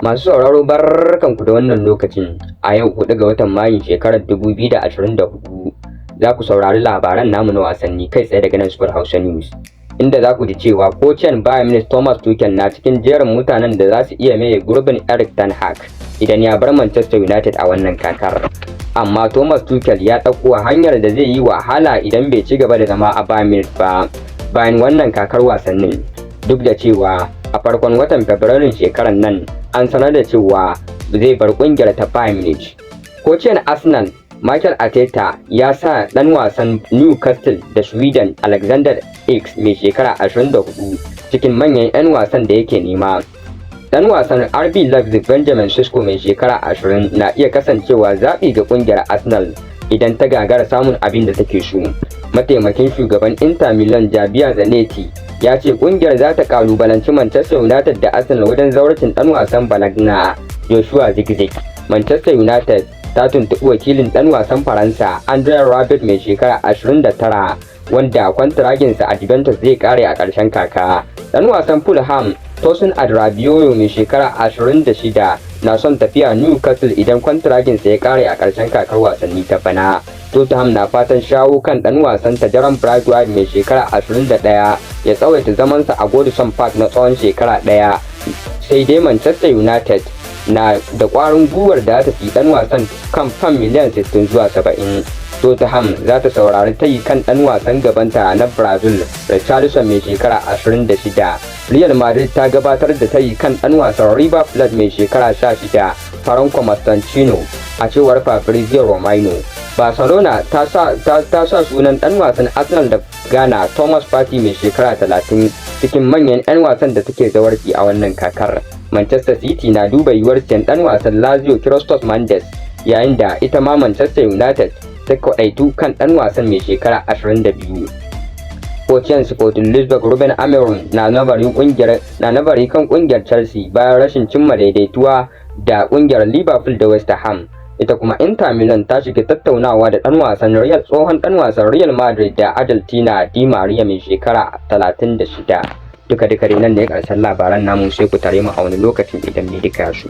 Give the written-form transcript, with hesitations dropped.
Masu sauraro, barkanku da wannan lokacin. A yau 4 ga watan Mayun shekarar 2024, za ku saurari labaran namu na wasanni kai tsaye daga nan Super Hausa News. Inda za ku ji cewa kocin Bayern Munich Thomas Tuchel na cikin jerin mutanen da za su iya maye gurbin Erik ten Hag idan ya bar Manchester United a wannan kakar. Amma Thomas Tuchel ya ɗauko hanyar da zai yi wahala idan bai ci gaba da zama a Bayern Munich ba bayan wannan kakar wasannin. Duk da cewa a farkon watan Fabrairun shekarar nan an sanar da cewa zai bar kungiyar ta Bayern Munich. Kocin Arsenal Mikel Arteta ya sa ɗan wasan Newcastle da Sweden Alexander Isak mai shekara 24 cikin manyan 'yan wasan da yake nema. Ɗan wasan RB Leipzig Benjamin Sesko mai shekara 20 na iya kasancewa zaɓi ga kungiyar Arsenal idan ta gagara samun abin da take so. Mataimakin shugaban Inter Milan Javier Zanetti ya ce kungiyar za ta kalubalanci Manchester United da Arsenal wajen zawarcin dan wasan Bologna Joshua Zirkzee. Manchester United ta tuntuɓi wakilin dan wasan Faransa Adrien Rabiot mai shekara 29, wanda kwantiraginsa a Juventus zai kare a ƙarshen kaka. Dan wasan Fulham Tosin Adarabioyo mai shekara 26 na son tafiya Newcastle idan kwantiraginsa ya kare a ƙarshen kakar wasanni ta bana. Tottenham na fatan shawo kan dan wasan ta Jarrad Branthwaite mai shekara 21 ya tsawaita zamansa a Goodison Park na tsawon shekara ɗaya. Sai dai Manchester United na da ƙwarin gwiwar da ta fi dan wasan kan fam miliyan 60 zuwa 70. Tottenham za ta saurari tayi kan dan wasan gabanta na Brazil Richarlison mai shekara 26. Real Madrid ta gabatar da tayi kan dan wasan River Plate mai shekara 16 Franco Mastantuono, a cewar Fabrizio Romano. Barcelona ta sa sunan dan wasan Arsenal da Ghana Thomas Partey mai shekara 30 cikin manyan 'yan wasan da take zawarci a wannan kakar. Manchester City na duba yiwuwar siyan dan wasan Lazio Christos Mandas, yayin da ita ma Manchester United ta kwadaitu kan dan wasan mai shekara 22. Kocin Sporting Lisbon Ruben Amorim na nazari kan kungiyar Chelsea bayan rashin cimma daidaituwa da kungiyar Liverpool da West Ham. Ita kuma Inter Milan ta shiga tattaunawa da dan wasan Real tsohon dan wasan Real Madrid da Argentina Di Maria mai shekara 36. Duka duka dai nan ne karshen labaran namu, sai ku tare mu a wani lokacin idan mai duka ya so.